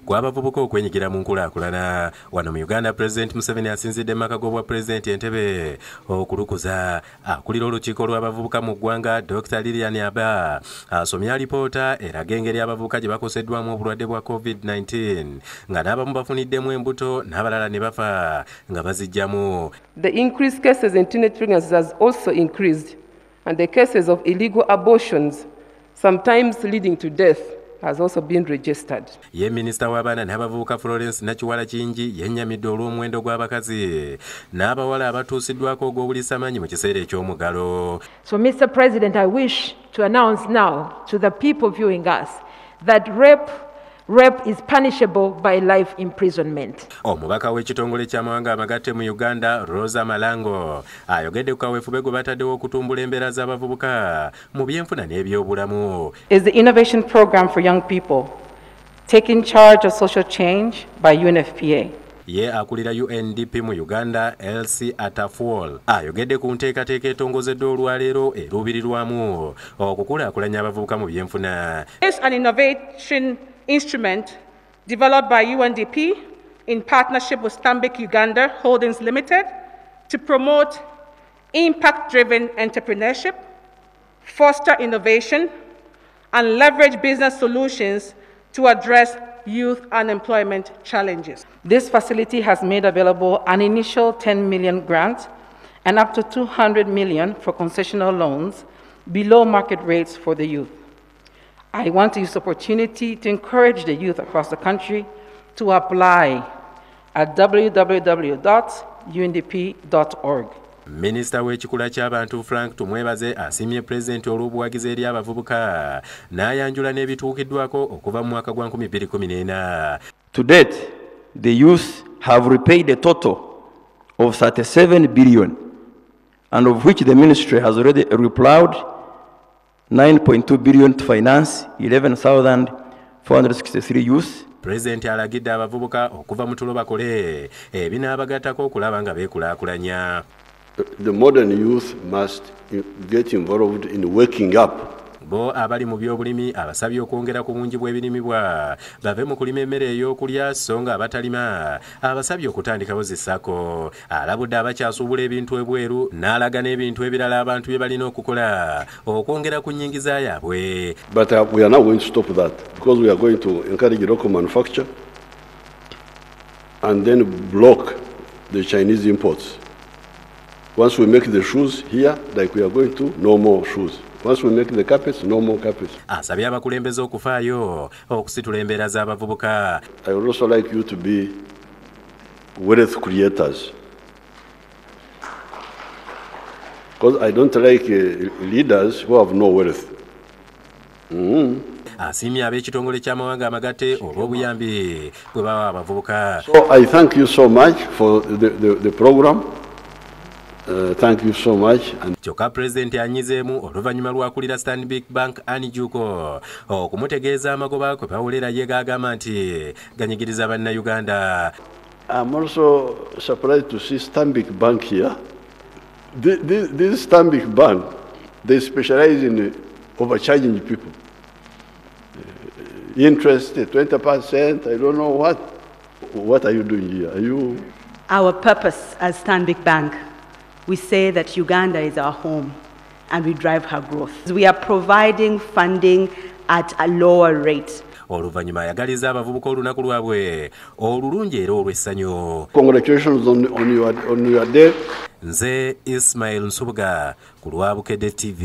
Gw'abavubuka okwenyigira mu nkulaakulana wano mu Uganda. Pulezidenti Museveni asinzidde mu maka g'obwa pulezidenti Entebbe okulukuza akulira olukiiko lw'abavubuka mu ggwanga, Dr Lilian Aba asomye alipoota eraga engeri abavubuka gye bakoseddwamu obulwadde bwa COVID-19, nga n'abamu bafuniddemu embuto n'abalala ne bafa nga bazijjamu. The increased cases in teenage pregnancies has also increased, and the cases of illegal abortions, sometimes leading to death, has also been registered. Ye minisita w'abaana n'abavubuka Florence Nakiwala Kingi yennyamidde olw'omuwendo gw'abakazi n'abawala abatuusiddwako ogw'obuliisamanyi mu kiseera eky'omugalo. So, Mr. President, I wish to announce now to the people viewing us that rape is punishable by life imprisonment. Omubaka w'ekitongole ky'amawanga amagatte mu Uganda, Rosa Malango, ayogedde ku kaweefube gwe bataddewo okutumbula embeera z'abavubuka mu byenfuna n'ebyobulamu. Is the innovation program for young people taking charge of social change by UNFPA. Ye akulira UNDP mu Uganda, Elsie Atafuol, ayogedde ku nteekateeka etongozeddwa olwaleero eruubirirwamu okukulaakulanya abavubuka mu byenfuna. It's an innovation instrument developed by UNDP in partnership with Stanbic Uganda Holdings Limited to promote impact-driven entrepreneurship, foster innovation, and leverage business solutions to address youth unemployment challenges. This facility has made available an initial 10 million grant and up to 200 million for concessional loans below market rates for the youth. I want to use the opportunity to encourage the youth across the country to apply at www.undp.org. Minisita w'ekikula ky'abantu Frank Tumwebaze asiimye pulezidenti olw'obuwagizi eri abavubuka n'ayanjula n'ebituukiddwako okuva mu mwaka gwa 2014. To date, the youth have repaid a total of 37 billion, and of which the ministry has already replowed 9.2 billion to finance 11,463 youth. Pulezidenti alagidde abavubuka okuva mu tulo bakole ebinaabagattako okulaba nga beekulaakulanya. The modern youth must get involved in waking up. Bo abali mu byobulimi abasabye okwongera ku bungi bw'ebirimibwa bave mu kulima emmere ey'okulya, so nga abatalima abasabye okutandikawo zi SACCO. Alabudde abakyasuubula ebintu ebweru n'alaga n'ebintu ebirala abantu bye balina okukola okwongera ku nnyingiza yaabwe. But we are now going to stop that because we are going to encourage local manufacture and then block the Chinese imports. Once we make the shoes here, like we are going to, no more shoes. Once we make the carpets, no more carpets. Asabye abakulembeze okufaayo okusitula embeera z'abavubuka. I would also like you to be wealth creators. Because I don't like leaders who have no wealth. Asiimye ab'ekitongole ky'amawanga amagatte olw'obuyambi bwe bawa abavubuka. So I thank you so much for the program. Thank you so much. And Kyokka pulezidenti anyizeemu oluvannyuma lw'akulira Stanbic Bank Annie Juuko okumutegeeza amagoba kwe bawulira ye g'agamba nti ganyigiriza Bannayuganda. I'm also surprised to see Stanbic Bank here. This Stanbic Bank, they specialize in overcharging people. Interest 20%, I don't know what. What are you doing here? Are you? Our purpose as Stanbic Bank, we say that Uganda is our home and we drive her growth. We are providing funding at a lower rate. Oluvannyuma ayagaliza abavubuka olunaku lwabwe olulungi era olw'essanyu. Congratulations on your day. Nze Ismail Nsubuga ku lwa Bukedde TV.